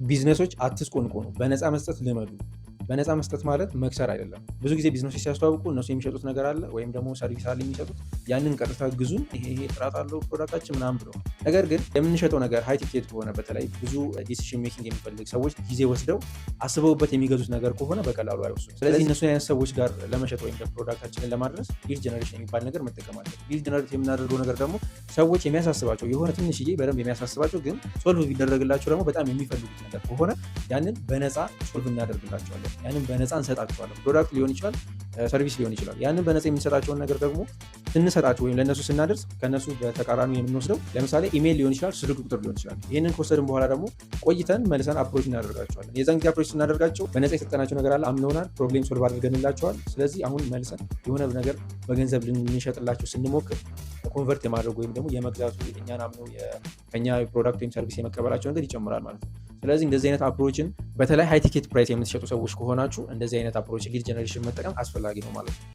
ቢዝነሶች አትስቆንቆኑ፣ በነፃ መስጠት ልመዱ። በነፃ መስጠት ማለት መክሰር አይደለም። ብዙ ጊዜ ቢዝነሶች ሲያስተዋውቁ እነሱ የሚሸጡት ነገር አለ ወይም ደግሞ service አለ የሚሸጡት፣ ያንን ቀጥታ ግዙን፣ ይሄ ይሄ ጥራት አለው product ኣችን ምናምን ብለው። ነገር ግን የምንሸጠው ነገር high ticket ከሆነ፣ በተለይ ብዙ decision making የሚፈልግ፣ ሰዎች ጊዜ ወስደው አስበውበት የሚገዙት ነገር ከሆነ በቀላሉ አይወስዱም። ስለዚህ እነሱን አይነት ሰዎች ጋር ለመሸጥ ወይም product ኣችንን ለማድረስ lead generation የሚባል ነገር መጠቀም አለብን። Lead generate የምናደርገው ነገር ደግሞ ሰዎች የሚያሳስባቸው የሆነ ትንሽዬ በደንብ የሚያሳስባቸው ግን solve ቢደረግላቸው ደግሞ በጣም የሚፈልጉት ነገር ከሆነ ያንን በነፃ solve እናደርግላቸዋለን። ያንን በነፃ እንሰጣቸዋለን። Product ሊሆን ይችላል፣ service ሊሆን ይችላል። ያንን በነፃ የምንሰጣቸውን ነገር ደግሞ ስንሰጣቸው ወይም ለእነሱ ስናደርስ ከእነሱ በተቃራኒ የምንወስደው ለምሳሌ ኢሜይል ሊሆን ይችላል፣ ስልክ ቁጥር ሊሆን ይችላል። ይህንን ከወሰድን በኋላ ደግሞ ቆይተን መልሰን approach እናደርጋቸዋለን። የዛን ጊዜ approach ስናደርጋቸው በነፃ የሰጠናቸው ነገር አለ፣ አምነውናል፣ problem solve አድርገንላቸዋል። ስለዚህ አሁን መልሰን የሆነ ነገር በገንዘብ ልንሸጥላቸው ስንሞክር convert የማድረግ ወይም ደግሞ የመግዛቱ፣ እኛን አምነው ከኛ product ወይም service የመቀበላቸው ነገር ይጨምራል ማለት ነው። ስለዚህ እንደዚህ አይነት approach ን በተለይ high ticket price የምትሸጡ ሰዎች ከሆናችሁ እንደዚህ አይነት approach lead generation መጠቀም አስፈላጊ ነው ማለት ነው።